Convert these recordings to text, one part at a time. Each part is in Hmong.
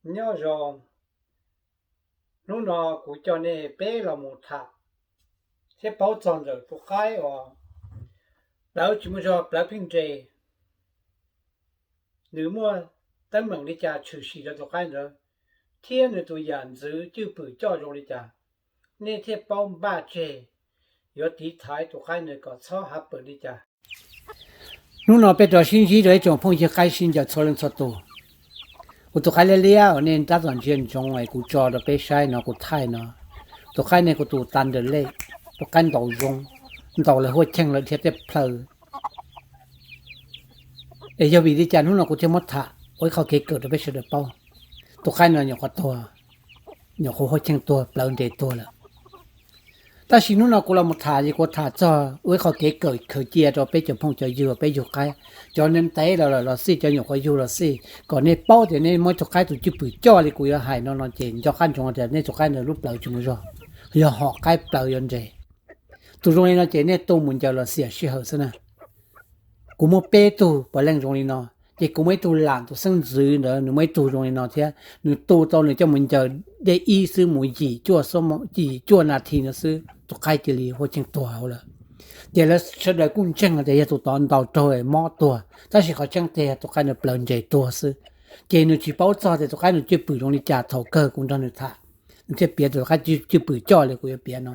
Nyob zoo, hnub no kuv coj nej peb los mus tham thiab paub txog ntawm tus qaib uas plawv tsis muaj zog plawv pheej nres, nws muaj teeb meem li cas tshwm sim rau tus qaib ntawd, thiab nws tus yam ntxwv cwj pwm coj zoo li cas, nej thiaj paub npaj tseg yuav tiv thaiv tus qaib ntawd kom txhob hav pwm li cas. Hnub no peb rov sib ntsib rau ib tsoom phooj ywg qaib sib ncaws txhua leej txhua tus. Kuv tus qaib liab liab uas nej tab tom ntsia ntsoov es kuv tso rau peb saib no kuv thaij no, tus qaib ne kuv tus tas ntawm lej, tus qaib ntaus zoo, ntaus lawv huaj cheej lawv dhia tej plhaw. Es yog vim li cas hnub no kuv thiaj muab tham ua ib qho kev kawm rau peb sawv daws paub. Tus qaib no nyuam qhuav tuag, nyuam qhuav huaj cheej tuag plawv nres tuag lawm. Tab sis hnub no kuv los mus tham ces kuv tham txog ua ib qho kev kawm khaws cia rau peb cov phooj cov ywg uas peb yug qaib, cov ntev los los xij, cov nyuam qhuav yug los xij, kom nej paub tias nej muab tus qaib tus cwj pwm coj li kuv yuav hais no no ces nco qab ntsoov tias nej tus qaib ntawd lub plawv tsis muaj zog, yog hom qaib plawv yuav nres. Tus zoo li no ces nej tu mus ncaws los xiam sij hawm xwb na. Kuv muaj peb tug puav leej zoo li no, ces kuv muaj ib tug lam tus xeeb ntxwv ntawd nws muaj ib tug zoo li no thiab, nws tu tau nws coj mus ncaws dej ib xwb mus yim cuaj, yim cuaj nas this no xwb tus qaib cia li huaj cheej tuag hauv lawm. Ces lawv sawv daws kuj ntseeg tias yog tus tod ntaus raug mob tuag, tab sis qhov tseeb tiag tus qaib nws plawv nres tuag xwb. Ces nws tsis paub txog tias tus qaib nws cwj pwm zoo li cas, thaum kawg kuv nrog nws tham, nws thiaj piav tias tus qaib cwj pwm coj li kuv yuav piav no.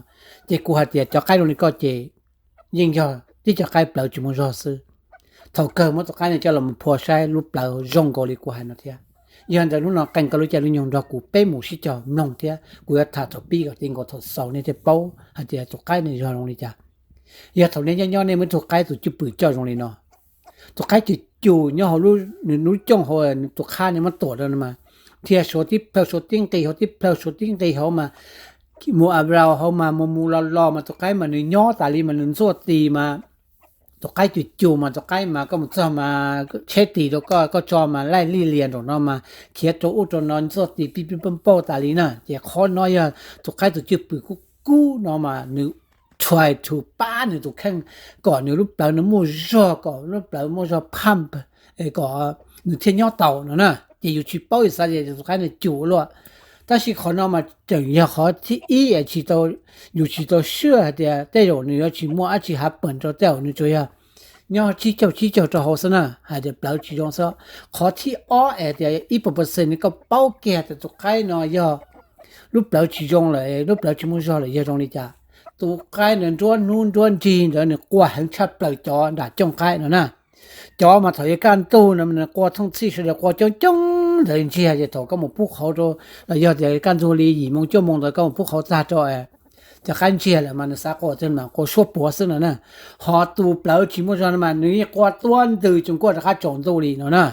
Ces kuv hais tias cov qaib zoo li koj ces yeej yog tib co qaib plawv tsis muaj zog xwb. Thaum kawg muab tus qaib no coj los phua saib lub plawv zoo nkaus li kuv hais no thiab. Yog ntawd hnub no qee koj lub caij lub nyoog nrog kuv peb mus sib cog mloog thiab kuv yuav tham thaum pib kom ti nkaus thaum xaus nej thiaj paub hais tias tus qaib no yog zoo li cas. Yog thaum nej nyob nyob nej muab ib tug qaib tus cwj pwm coj zoo li no, tus qaib cus cus nyob hauv lub cooj hauv tus qhab nej muab tuam rau no mas, dhia suav tib plhaw suav tib nqis hauv tib plhaw suav tib nqis hauv mas, mus a rau hauv mas mus mus los los mas tus qaib mas nws nyob tas li mas nws ntxuaj tis mas, tus qaib cus cus mas tus qaib mas koj mus txog mas tsheb tis rau koj, koj tso mas laij lij lias nraum no mas khiav rau ub rau no ntxuaj tis pib pib pauj pauj tas li na. Ces qhov no yog tus qaib tus cwj pwm kub kub no mas nws try to pab nws tus kheej kom nws lub plawv nws muaj zog, kom lub plawv muaj zog pump, kom nws thiaj nyob tau no na. Ces yus tsis paub yus xav tias tus qaib nws cus ua luaj. Tab sis qhov no mas tseem yog qhov thib ib, yus tsis tau swj hais tias tej zaum nws yuav tsis muaj dab tsi happen rau tej zaum nws tsuas yog nyob tsib caug tsib caug rau hauv xwb na, hais tias plawv tsis zoo xwb. Qhov thib ob es tias ib puas percent nws koj paub kiag tias tus qaib no yog lub plawv tsis zoo lawm, lub plawv tsis muaj zog lawm yog zoo li cas. Tus qaib ntawd nruab hnub nruab nrig ntawd nws qua heev tshaj plaws cov nram cooj qaib no na. Cov mas thaum yuav kaj ntug no nws qua thooj txhij sawv daws qua coob coob ntawd ntsiag, ces thaum koj mus pub qhauv rau, los yog tias kaj ntug li yim moo cuaj moo ntawd koj mus pub qhauv tag rau cov qaib ntsiag lawm mas nws xav qua twg mas qua suab puav xwb no na. Ho tus plawv tsis muaj zog no mas nws yeej qua tuab ntws tsoos kuaj rov qab tsaus ntuj li no na.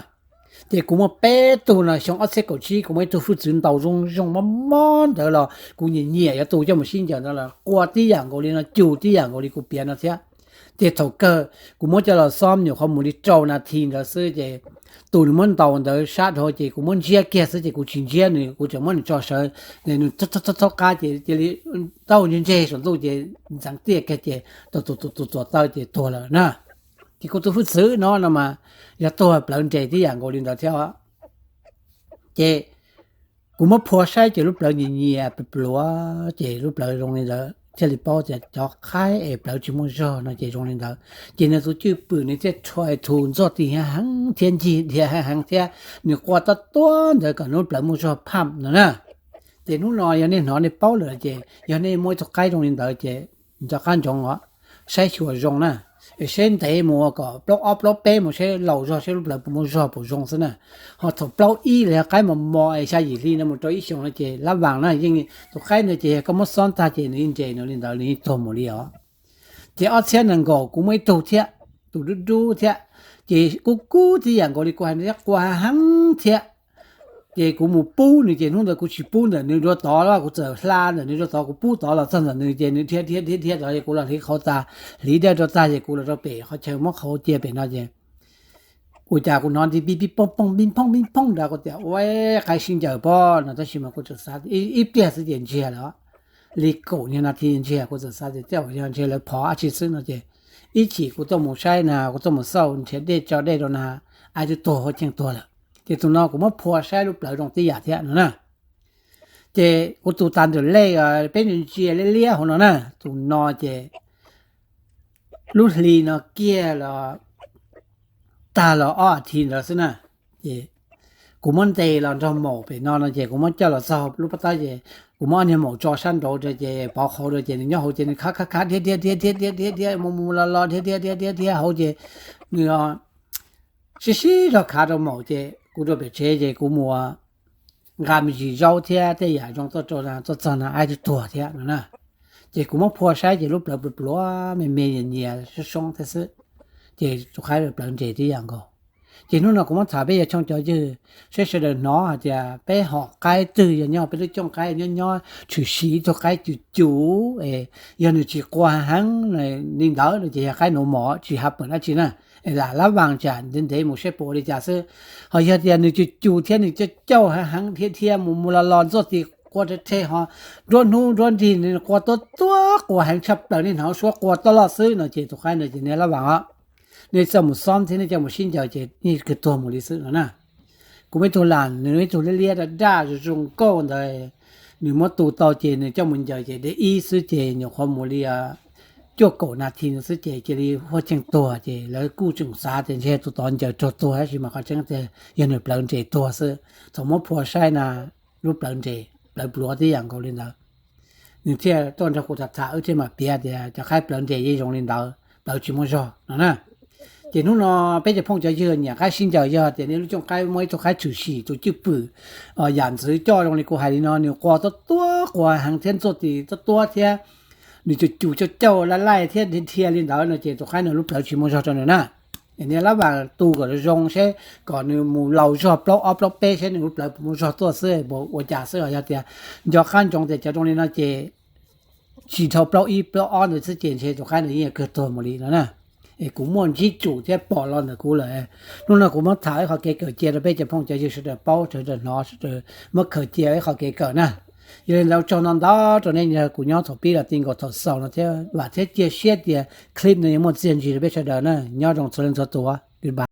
Ces kuv muaj peb tug no, xyoo ob txhiab kaum tsib kuv muaj ib tug hwj txwv ntaus zoo zoo mob mob ntawd los kuv nyiam nyiam yuav tu coj mus sib ncaws ntawd los qua tib yam nkaus li no, cus tib yam nkaus li kuv piav no thiab. Ces thaum kawg kuv muab coj los xob nyuam qhuav mus li rau nas this ntawd xwb ces tus nws muab ntaus ntawd sab dhau ces kuv muab ntsiab kiag xwb ces kuv tsis ntsiab nws, kuv tseem muab nws tso sawv, nws thaub qab ces cia li tau ntseg ntseg saum ntuj ces ntxeev tiaj kiag ces tus tus tus txuas taw ces tuag lawm na. Ces kuv tus hwj txwv no no mas yog tuag plawv nres tib yam nkaus li ntawd thiab. Ces kuv muab phua saib ces lub plawv nyias nyias pluav ces lub plawv zoo li ntawd thiaj li paub tias cov qaib es plawv tsis muaj zog no ces zoo li ntawd. Ces nws tus cwj pwm nws thiaj try to ntxuaj tis heev heev thiab ncig dhia heev heev thiab nws qua tob tuab ntawd kom nws lub plawv muaj zog pham no na. Ces hnub no yog nej hnov nej paub lawm ces yog nej muaj ib tug qaib zoo li ntawd ces nco qab ntsoov os, saib xyuas zoo na, es saib ntev mus kom plaub ob plaub peb mus saib laus zog saib lub plawv puas muaj zog puas zoo xwb na. Ho thaum plaub ib los yog qaib mos mos es xya yim hli no mus rau ib xyoos no ces lab vas na, yeej tus qaib ntawd ces yog koj muab xob tag ces nws yeej nres nws li ntawd, nws yeej tuag mus li os. Ces ob txhiab nees nkaum kuv muaj ib tug thiab, tus dub dub thiab, ces kub kub tib yam nkaus li kuv hais no thiab, qua heev thiab. Ces kuv mus pub nws ces hnub ntawd kuv tsis pub ntawm nws dua tod, kuv txawm hla ntawm nws dua tod, kuv pub tod los txog ntawm nws ces nws dhia dhia dhia dhia tod ces kuv los hliv qhauv tas, hliv dej rau tag ces kuv los rau pem qhov chaw muab qhauv cia pem no ces ua cas kuv hnov nti pib pib pooj pooj pib phooj pib phooj nrad, kuv tias ua qaib sib ncaws pob no, tab sis mas kuv txawm xav ib pliag xwb ces ntsiag lawm. Li kaum niag nas this ntsiag, kuv txawm xav tias tej zaum yog ntshe lawv phov dab tsi xwb no ces ib chim kuv tuaj mus saib na, kuv tuaj mus xauj nrhiav dej tso dej rau na, ai twb tuag huaj cheej tuag lawm. Ces tus no kuv muab phua saib lub plawv zoo tib yam thiab no na. Ces kuv tus tas ntawm lej peb ntsia liab liab hauv no na, tus no ces lub hli no kiag los tag los ob as thiv ntawd xwb na. Ces kuv muab ntes los nrog maum pem no no ces kuv muab coj los txog lub pob tawb ces kuv muab ob niag maum tso sab nraud rau ces pov qhauv rau ces nws nyob hauv ces nws khav khav khav dhia dhia dhia dhia dhia dhia dhia mus mus los los dhia dhia dhia dhia dhia hauv ces nws sib sib zog khav rau maum ces kuv rau pem tsev ces kuv mus nqa me ntsis zaub thiab tej yam zoo tuaj rau tuaj txog na aib twb tuag thiab no na. Ces kuv muab phua saib ces lub plawv pluav pluav me me nyias nyias soob soob thiab xwb. Ces tus qaib plawv nres tib yam nkaus. Ces hnub no kuv muab tham peb yog tshooj cov ywg saib sawv daws hnov hais tias peb hom qaib twg yog nyob peb lub cooj qaib nyob nyob tshwm sim ib tug qaib cum cum es yog nws tsis qua heev li ntawd no ces yog qaib nuv mom tsis hav pawm dab tsi na. Es lam lab vas tsam ntev ntev mus saib puas ua li cas xwb. Ho yog tias nws cum cum thiab nws cauj cauj heev heev dhia dhia mus mus los los ntxuaj tis qua rhe rhe ho nruab hnub nruab nrig nws qua tuab tuab qua heev tshaj plaws nej hnov suab qua tuab loj xwb no ces tus qaib no ces nej lab vas os, nej txawj mus xob thiab nej coj mus sib ncaws ces yeej kawg tuag mus li xwb no na. Kuv muaj ib tug lam nws ib tug liab liab daj daj zoo zoo nkauj ntawd, nws muab tu tau ces nws coj mus ncaws ces deb ib xwb ces nyuam qhuav mus li cuaj kaum nas this no xwb ces cia li huaj cheej tuag ces lawv kuj tseem xav tias ntshe tus tod ncaws raug tuag tab sis mas qhov tseeb tiag yog nws plawv nres tuag xwb. Thaum muab phua saib na, lub plawv nres plawv pluav tib yam nkaus li ntawd. Nws thiaj tuaj nrog kuv tham tham wb thiaj mam piav tias cov qaib plawv nres yeej zoo li ntawd, plawv tsis muaj zog no na. Ces hnub no peb cov phooj cov ywg nyiam qaib sib ncaws yog tias nej lub cooj qaib muaj ib tug qaib tshwm sim tus cwj pwm yam ntxwv coj zoo li kuv hais li no nws qua tuab tuab qua heev thiab ntxuaj tis tuab tuab thiab nws cum cum cauj cauj laij laij thiab dhia dhia li ntawd no ces tus qaib no lub plawv tsis muaj zog rau nws na. Es nej lab vas tu kom zoo seb kom nws mus laus zog plaub ob plaub peb seb nws lub plawv puas muaj zog tuaj xwb puas ua cas xwb. Yog tias nco qab ntsoov tias cov zoo li no ces tsis dhau plaub ib plaub ob ntawd xwb ces ntshe tus qaib no yeej yuav kawg tuag mus li no na. Es kuv muaj ntsib tsum thiab pom los ntawm kuv lawm. Hnub no kuv muab tham ib qho kev kawm cia rau peb cov phooj cov ywg sawv daws paub sawv daws hnov sawv daws muab khaws cia ib qho kev kawm na. Yog li ntawd tsaug ntau ntau rau nej nrog kuv nyob thaum pib los ti nkaus thaum xaus no thiab vam thiab cia siab tias clip no yuav muaj txiaj ntsig rau peb sawv daws na. Nyob zoo txhua leej txhua tus, goodbye.